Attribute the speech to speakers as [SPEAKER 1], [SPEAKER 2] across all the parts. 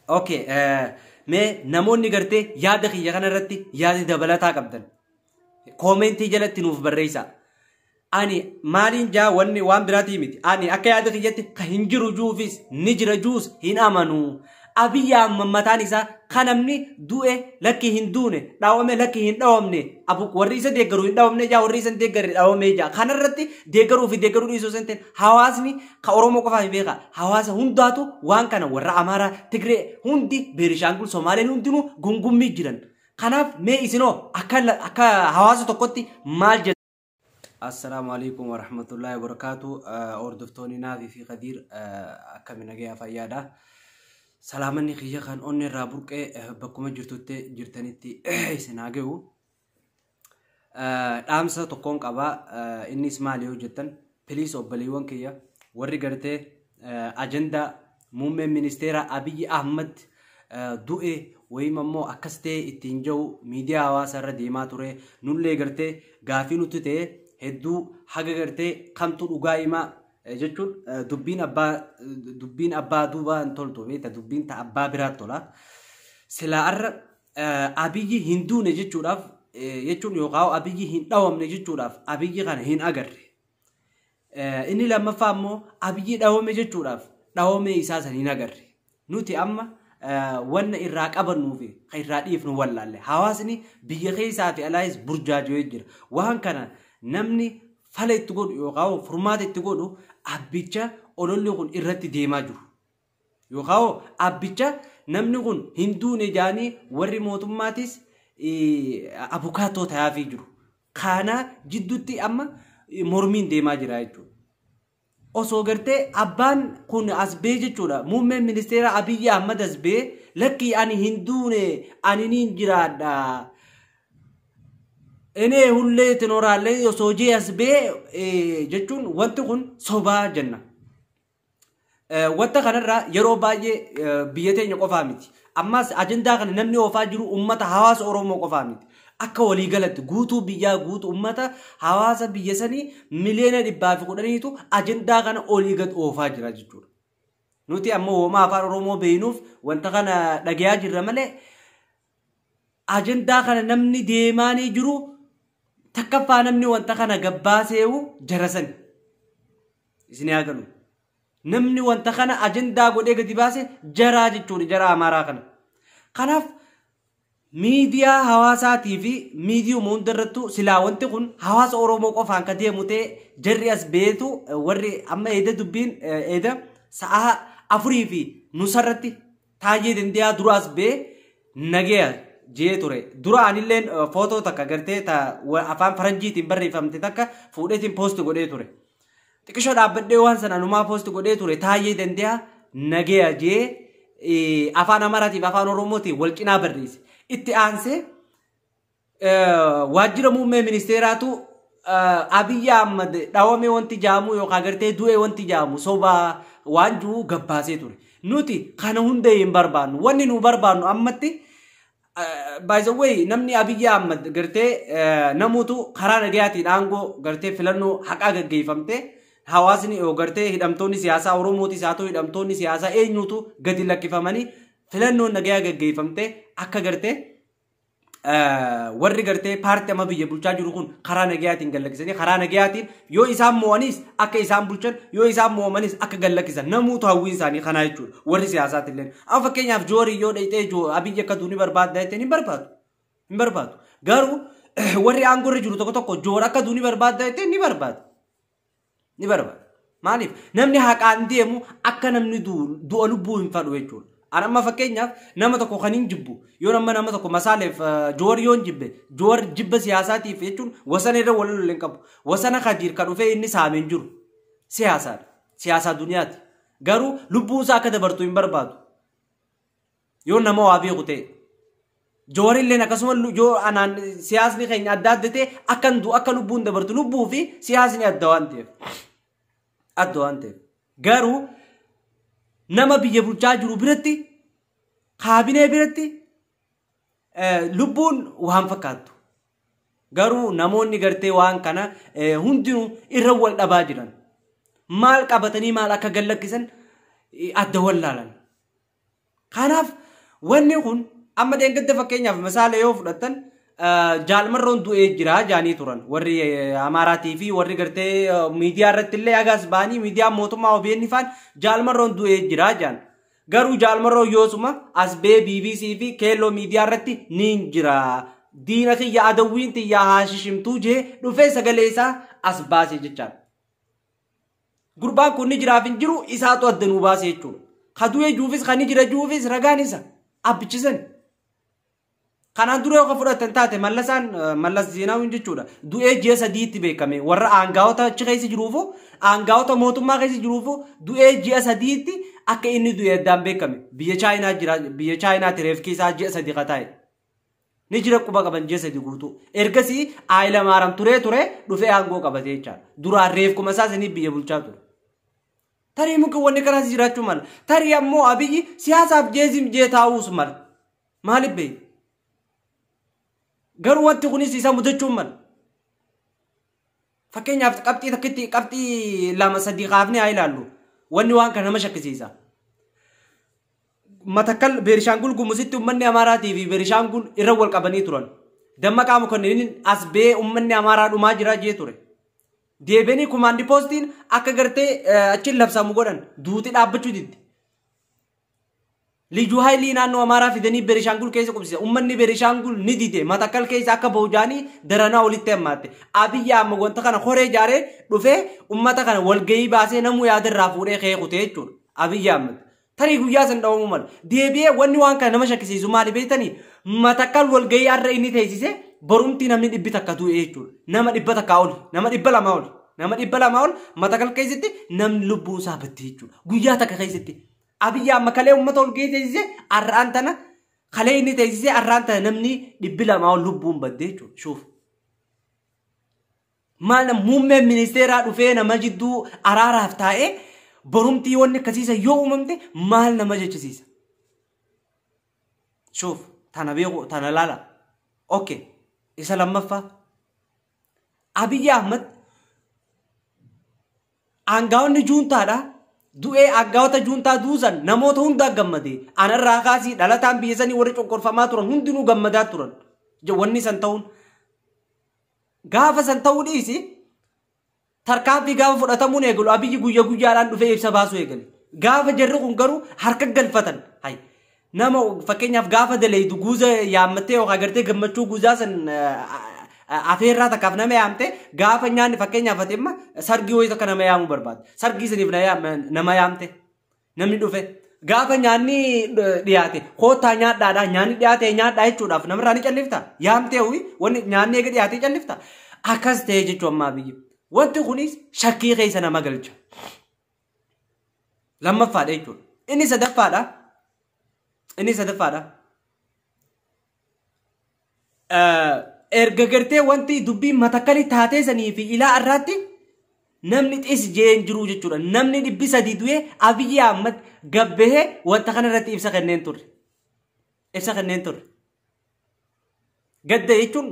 [SPEAKER 1] Okay, mee namoonni gartee yaada kiyya kanarratti yaada dabalataa qabdan koomentii jalatti nuuf barreessaa. Ani maaliin jaa wanni waan biraatii miti. Ani akka yaada kiyyatti ka hin jiru juufis ni jira juus hin amanu. Abiyyi Ahmad mataan isaa kan namni du'e lakki hin duune, dhawame lakki hin dhawamne, warri isa deeggaru hin dhawamne jaa, warri isa hin deeggarre dhawamee jaa. Kanarratti deeggaruu fi deeggaruu dhiisuu san ta'e hawaasni ka Oromoo qofaaf beeka. Hawaasa hundaatu waan kana warra Amaaraa, Tigree hundi, Beenishaangul, Somaaleen hundinuu gungummii jiran. Kanaaf mee isinoo akka hawaasa tokkotti maal jettu? Assalaamu alaikum warahmatullahi wabarakatuh. Hordoftoonni Naafii fi Kadiir, akkami, nagayaa fayyaadha? Salaamanni kiyya kan onni irraa burqee bakkuma jirtutti jirtanitti isin haa gahu. Dhaamsa tokkoon qaba. Innis maali yoo jettan, please obboleewwan kiyya warri gartee ajandaa muummeen ministeera Abiyyi Ahmad du'e wayim ammoo akkas ta'e ittiin jiru miidiyaa hawaasaa irra deemaa ture, nullee gartee gaafii nutti ta'e hedduu haga gartee kamtu dhugaa himaa jechuun, dubbiin abbaa duubaa hin toltu beekta, dubbiin ta abbaa biraa tola. Silaa arra Abiyyi hin duune jechuudhaaf jechuun yookaan Abiyyi hin dhawamne jechuudhaaf Abiyyi kana hin agarre. Inni lammaffaa immoo Abiyyi dhawame jechuudhaaf dhawamee isaa san hin agarre. Nuti amma wanna irraa qabannuu fi kan irraa dhiifnu wallaalle. Hawaasni biyya keessaa fi alaayis burjaajoo jira. Waan kana namni fala itti godhu yookaan furmaata itti godhu abbicha ololli kun irratti deemaa jiru. Yookaan abbicha namni kun hin duune jaanii warri mootummaatis abukaatoo ta'aafii jiru. Kana jidduutti amma mormiin deemaa jira jechuudha. Osoo gartee abbaan kun as bee jechuudha. Muummeen ministeera Abiyyi Ahmad as bee lakkii ani hin duune, ani niin jiraadha. Enee hullee tinoraallee osoo jee as bee jechuun wanti kun sobaa jenna. Wanta kanarraa yeroo baay'ee biyya teenya qofaa miti. Ammas ajandaa kana namni oofaa jiru uummata hawaasa Oromoo qofaa miti. Akka waliigalatti guutuu biyyaa, guutuu uummata hawaasa biyya sanii 110,000,000tu ajandaa kana olii gad oofaa jira jechuudha. Nuti ammoo homaa afaan Oromoo beeynuuf wanta kana dhagayaa jirra malee, ajandaa kana namni deemaanii jiru takkaffaa namni wanta kana gabbaaseewu jara sani. Isin haa galu. Namni wanta kana ajandaa godhee gadi baase jaraa jechuudha, jara Amaaraa kana. Kanaaf miidiyaa hawaasaatii fi miidiyuma hundarrattuu silaa wanti kun hawaasa Oromoo qofaan ka deemu ta'e, jarri as beetu warri amma eeda dubbiin eeda sa'a 4 fi nusarratti Taayyee Dandiyaa dura as bee nageya jee ture. Dura anilleen footoo takka gartee ta afaan faranjiitiin barreeffamte takka fuudheetiin post godhee ture. Xiqishoo dhaabbadhee waan sana anumaa post godhee ture. Taayyee Dandiyaa nageya jee afaan Amaaraatiif afaan Oromootiin wal cinaa barreesse. Itti aansee waajjira muummee ministeeraatu Abiyyi Ahmad dhawame wanti jaamu yookaan gartee du'e wanti jaamu sobaa waan jiru gabbaasee ture. Nuti kana hunda hin barbaannu. Wanni nu barbaannu ammatti, by the way, namni Abiyyi Ahmad gartee namuutu karaa nagayaatiin aangoo gartee filannoo haqaa gaggeeffamte, hawaasni gartee hidhamtoonni siyaasaa Oromootis haa ta'u hidhamtoonni siyaasaa eenyuutu gadi lakkifamanii filannoon nagayaa gaggeeffamte, akka gartee warri gartee paartii amma biyya bulchaa jiru kun karaa nagayaatiin gallakkisanii, karaa nagayaatiin yoo isaan mo'anis akka isaan bulchan, yoo isaan mo'amanis akka gallakkisan namuutu hawwiin isaanii kanaa jechuudha, warri siyaasaati illee. Amma fakkeenyaaf Joorii yoo dhayxee Abiyyi akka duuni barbaadda jettee, hin barbaadu. Hin barbaadu. Garuu warri aangoo irra jiru tokko tokko Joor akka duuni barbaadda jettee, ni barbaada. Ni barbaada. Maaliif? Namni haqaan deemu akka namni du'a lubbuu hin fadhu jechuudha. Ani amma fakkeenyaaf nama tokko kan hin jibbu yoo nama tokko masaaleef Joor yoon jibbe, Joor jibba siyaasaatiif jechuun wasana irra wal lolle hin qabu. Wasana Kadiir kan dhufee inni saame hin jiru. Siyaasaadha. Siyaasaa duniyaati. Garuu lubbuun isaa akka dabartu hin barbaadu. Yoo nama waa beeku ta'e. Joorilleen akkasuma yoo anaan siyaasni keenya adda adda ta'e akka hin du'u, akka lubbuun dabartu, lubbuu fi siyaasni adda waan ta'eef. Adda waan ta'eef. Garuu nama biyya bulchaa jiru biratti, kaabinee biratti lubbuun waan fakkaattu. Garuu namoonni gartee waan kana hundinuu irra wal dhabaa jiran. Maal qabatanii maal akka gallakkisan adda wallaalan. Kanaaf wanni kun amma dheengadda fakkeenyaaf misaala yoo fudhattan Jaalmarroon du'ee jira jaanii turan warri Amaaraatii fi warri gartee miidiyaa irratti illee agaas ba'anii miidiyaa mootummaa OBN faan Jaalmarroon du'ee jira jaan. Garuu Jaalmarroon yoosuma as ba'ee BBC fi Keelloo miidiyaa irratti ni jira. Diina kiyya adawwiin tiyyaa haashishimtuu jee dhufee sagalee isaa as baase jechaadha. Gurbaan kun ni jiraaf hin jiru isaatu adda nuu baase jechuudha. Ka du'ee juufis kan ni jira juufis ragaan isa abbichisan. Kanaan dura yoo fudhatan taate Mallasaan Mallas Zeenaawin jechuudha. Du'ee ji'a 3tti beekame warra aangaa'ota achi keessa jiruufu aangaa'ota mootummaa keessa jiruufu du'ee ji'a 3tti akka inni du'e addaan beekame. Biyya Chaayinaa jira biyya Chaayinaatti reefki isaa ji'a 3 qataa'e. Ni jira quba qaban ji'a 3 guutuu. Ergasii Haayila Maaram turee ture dhufee aangoo qabate jechaadha. Duraan reefkuma isaa sanii biyya bulchaa ture. Tarii muki wanni kanaas jiraachuu mala. Tarii ammoo Abiyyi siyaasaaf jeezim jee taa'uus mala. Maaliif beeku? Garuu wanti kunis isa mudachuun mala. Fakkeenyaaf qabxii takkitti qabxii 2 3 kaafnee haa ilaallu. Wanni waan kana nama shakkisiisa. Matakkal Beerishaangul Gumuzitti uummanni Amaaraatii fi Beerishaangul irra wal qabanii turan. Dammaqaa Mokonnin as ba'ee uummanni Amaaraa dhumaa jira jee ture. Deebianii kumaandi poostiin akka gartee achiin labsamu godhan duuti dhaabbachuu didde. Liyyuu Haayilii naannoo Amaaraa fidanii Beerishaangul keessa qubsiise. Uummanni Beerishaangul ni dide. Matakkal keessa akka bahu jaanii daranaa olitti hammaatte. Abiyyi amma wanta kana horee ijaaree dhufee uummata kana walgahii baasee namuu yaada irraa fuudhee ka'ee kutee jechuudha. Abiyyi Ahmad. Tarii guyyaa san dhawamuu mala. Deebi'ee wanni waan kana nama shakkisiisu maali beektanii? Matakkal walgahii har'a inni teessise borumti namni 100 du'e jechuudha. Nama 100 ol. Nama 200 ol. Nama 200 ol Matakkal keessatti namni lubbuun isaa batte jechuudha. Guyyaa takka keessatti. Abiyyi amma kalee uummata ol gahee teessise har'aan tana kalee inni teessise har'aan tana namni 200 ol lubbuun badde jechuudha. Shuuf. Maal muummeen ministeeraa dhufee nama jidduu araaraaf taa'ee borumtii wanni akkasiisa yoo uumamte maal nama jechisiisa? Shuuf tana beeku tana laala. Okay. Isa lammaffaa. Abiyyi Ahmad aangaa'onni juuntaadha. Du'ee aangaa'ota juuntaa duusan namoota hundaa gammade. Anarraa kaasii dhalataan biyya sanii warri cunqurfamaa turan hundinuu gammadaa turan. Wanni san ta'uun. Gaafa san ta'uu dhiisi tarkaanfii gaafa fudhatamuun eegalu Abiyyi guyya guyyaadhaan dhufee ibsa baasuu eegale. Gaafa jarri kun garuu harka galfatan. Hay. Nama fakkeenyaaf gaafa daleeydu guuza yaammattee yookaan gartee gammachuu guuzaa san afeerraa takkaaf nama yaamte gaafa nyaanni fakkeenyaaf ati amma sargii wayii takka nama yaamuu barbaadde. Sargii saniif nama yaamte namni dhufe gaafa nyaanni dhiyaate koottaa nyaadhaadha nyaanni dhiyaate nyaadhaa jechuudhaaf namarraa ni callifta yaamtee ho'i wanni nyaanni eega dhiyaate callifta akkas ta'e jechuu ammaa Abiyyi. Wanti kunis shakkii keessa nama galcha. Lammaffaadha jechuudha. Inni sadaffaadha. Inni sadaffaadha. Erga gartee wanti dubbii Matakkalii taatee sanii fi ilaa irraatti namni xis jeen jiru jechuudha. Namni 300 du'ee Abiyyi Ahmad gabbahee wanta kana irratti ibsa kenneen turre. Ibsa kenneen turre. Gadda jechuun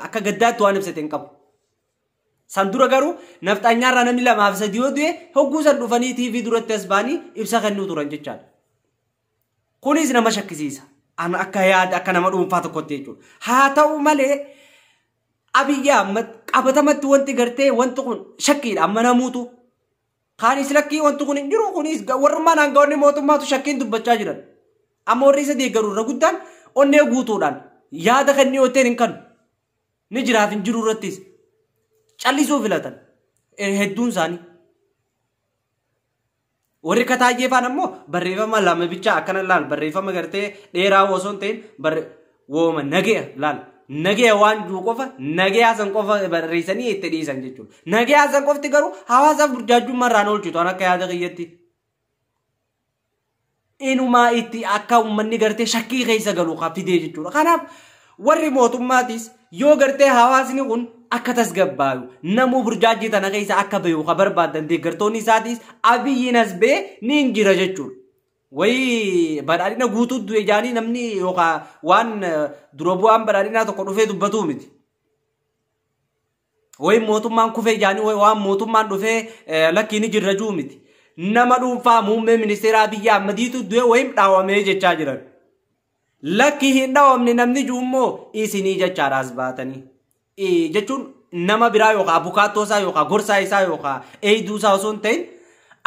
[SPEAKER 1] akka gaddaatti waan ibsate hin qabu. San dura garuu nafxanyaarraa namni 2 fi 3 yoo du'e hogguu san dhufanii TV duratti as ba'anii ibsa kennuu turan jechaadha. Kunis nama shakkisiisa. Ana akka yaada akka nama dhuunfaa tokkotti jechuudha. Haa ta'u malee Abiyyi Ahmad qabatamatti wanti gartee wanti kun shakkiidha amma namuutu. Kaanis lakkii wanti kun hin jiru kunis warrummaan aangawoonni mootummaatu shakkiin dubbachaa jiran. Amma warri isa deeggaru irra guddaan onnee guutuudhaan yaada kennii otteen hin kanu. Ni jiraaf hin jiru irrattis callisuu filatan hedduun isaanii. Warri kataayyee faan ammoo barreeffama lama bichaa akkana laal barreeffama gartee dheeraa osoo hin ta'in wooma nagaya laal. Nagaya waan jiru qofa nagayaa san qofa barreessanii itti dhiisan jechuudha. Nagayaa san qofti garuu hawaasaaf burjaajummaa irraan oolchitu an akka yaada kiyyatti. Inumaa itti akka uummanni gartee shakkii keessa galu fidee jechuudha. Kanaaf warri mootummaatis yoo gartee hawaasni kun akka tasgabbaayu namuu burjaajii tana keessa akka bayu ka barbaadan deeggartoonni isaatis Abiyyiin as ba'ee ni hin jira jechuudha. Wayii badhaadhina guutuu du'e jaanii namni yookaan waan dura bu'aan badhaadhinaa tokko dhufee dubbatuu miti. Wayii mootummaan kufee jaanii waan mootummaan dhufee lakkii ni jirra juu miti. nama dhuunfaa muummee ministeera Abiyyi Ahmadiitu du'e wayim dhaawamee jechaa jiran. Lakki hin dhaawamne namni jiru immoo isinii jechaadha as baatanii. Jechuun nama biraa yookaan abukaattoo isaa yookaan gorsaa isaa yookaan eeyduu isaa osoo hin ta'in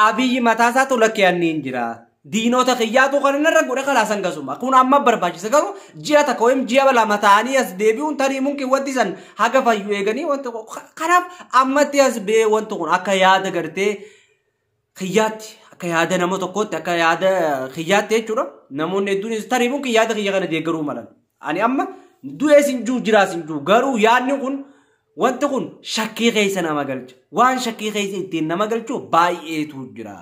[SPEAKER 1] Abiyyi mataa isaatu lakki anni hin jira. Diinota kiyyaatu kan inni irra godhe kalaasan gasuma. Kun amma barbaachisa garuu ji'a 1 wayim ji'a 2 ta'anii as deebi'uun tarii mumkin wanti san haga fayyu eeganii wanti kanaaf ammatti as ba'ee wanti kun akka yaada gartee kiyyaatti akka yaada nama tokkootti akka yaada kiyyaatti jechuudha. Namoonni hedduunis tarii mumkin yaada kiyya kana deeggaruu malan. Ani amma du'ees hin jiru jiraas hin jiru garuu yaadni kun wanti kun shakkii keessa nama galcha. Waan shakkii keessa ittiin nama galchu baay'eetu jira.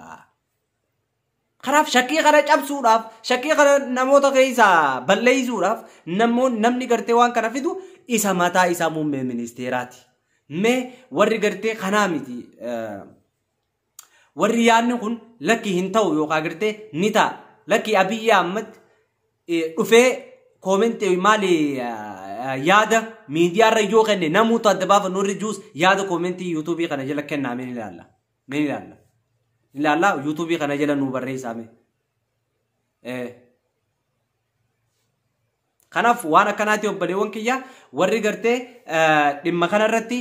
[SPEAKER 1] Kanaaf shakkii kana cabsuudhaaf shakkii kana namoota keessaa balleessuudhaaf namni gartee waan kana fidu isa mataa isaa muummee ministeeraati. Mee warri gartee kanaa miti warri yaadni kun lakki hin ta'u yookaan gartee ni ta'a. Lakki Abiyyi Ahmad dhufee koomentii maali yaada miidiyaarra yoo kenne namoota adda baafannu warri juus yaada koomentii yuutuubii kana jala kennaa mee ni ilaalla. Mee ni ilaalla. Ilaalla yuutuubii kana jala nu barreessaa mee. Kanaaf waan akkanaati obboleewwan kiyya warri gartee dhimma kanarratti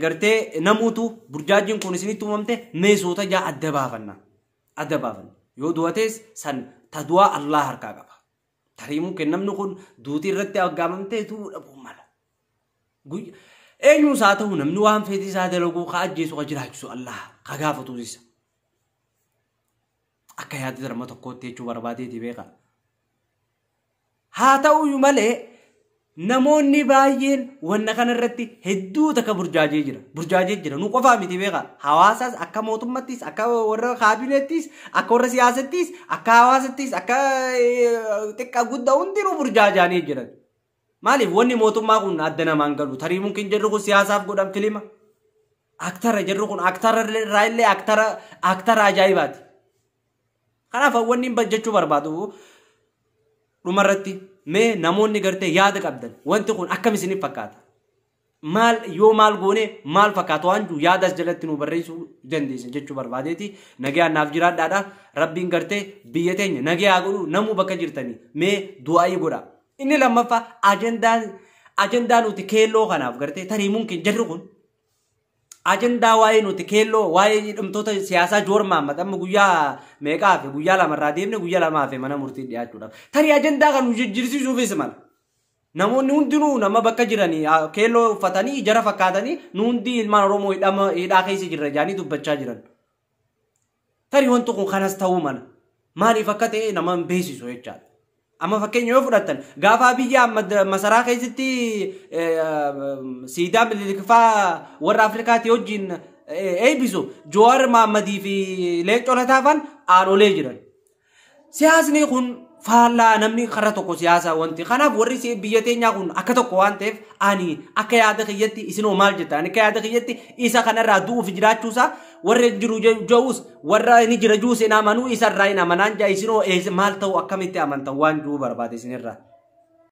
[SPEAKER 1] gartee namuutu burjaajiin kun isinitti uumamte meesoota jaa adda baafanna. Adda baafanna. Yoo du'ates san ta du'aa Allah harkaa qaba. Tarii mumkin namni kun duutii irratti aggaamamtee du'uu dhabuu mala. Eenyuus haa ta'u namni waan feetii isaa dalaguu ka ajjeesu ka jiraachisu Allah ka gaafatu isa. Akka yaada darma tokkootti jechuu barbaadeeti beeka. Haa ta'uyyuu malee namoonni baay'een wanna kanarratti hedduu takka burjaajee jira. Burjaajee jira. Nu qofaa miti beeka. Hawaasaas akka mootummaattis akka warra kaabineettis akka warra siyaasattis akka hawaasattis akka xiqqaa guddaa hundinuu burjaajaanii jiran. Maaliif wanni mootummaa kun adda namaan galu? Tarii mumkin jirru kun siyaasaaf godhan filima. Aktara jirru kun aktara irraa illee aktara ajaa'ibaati. Kanaaf wanni hin jechuu barbaadu dhumarratti mee namoonni gartee yaada qabdan wanti kun akkam isiniif fakkaata? Maal yoo maal goone maal fakkaata waan jiru yaada as jalatti nu barreessuu dandeessa jechuu barbaadeeti. Nagaa naaf jiraadhaadha. Rabbiin gartee biyya teenya nagaa godhu namuu bakka jirtanii mee du'aayii godha. Inni lammaffaa ajandaa nuti keelloo kanaaf gartee tarii mumkin jarri kun ajandaa waa'ee nuti keelloo waa'ee hidhamtoota siyaasaa Joor Mahaammad amma guyyaa meeqaa hafe guyyaa 2 irraa deemne guyyaa 2 hafe mana murtii dhiyaachuudhaaf. Tarii ajandaa kan nu jijjiirsiisuufis mala. Namoonni hundinuu nama bakka jiranii keelloo uffatanii jara fakkaatanii nu hundi ilmaan Oromoo hidhaa keessa jirra jedhanii dubbachaa jiran. Tarii wanti kun kanas ta'uu mala. Maaliif akka ta'e nama hin beeksisu jechaadha. Amma fakkeenya yoo fudhattan gaafa Abiyyi Ahmad masaraa keessatti siidaa Minilikfaa warra Afrikaatti wajjin eebbisu Jowaar Mahammadii fi Leencoo Lataafaan aanolee jiran. Siyaasni kun faallaa namni karra tokko siyaasa wanti. Kanaaf warri biyya teenyaa kun akka tokko waan ta'eef ani akka yaada kiyyatti isinoo maal jettan? Ani akka yaada kiyyatti isa kanarraa du'uuf jiraachuusaa warra jiru ja'us warra inni jira juus hin amanuu isarraa hin amanaan ja'a isinoo maal ta'u akkamitti amantan waan jiru barbaade isinirraa.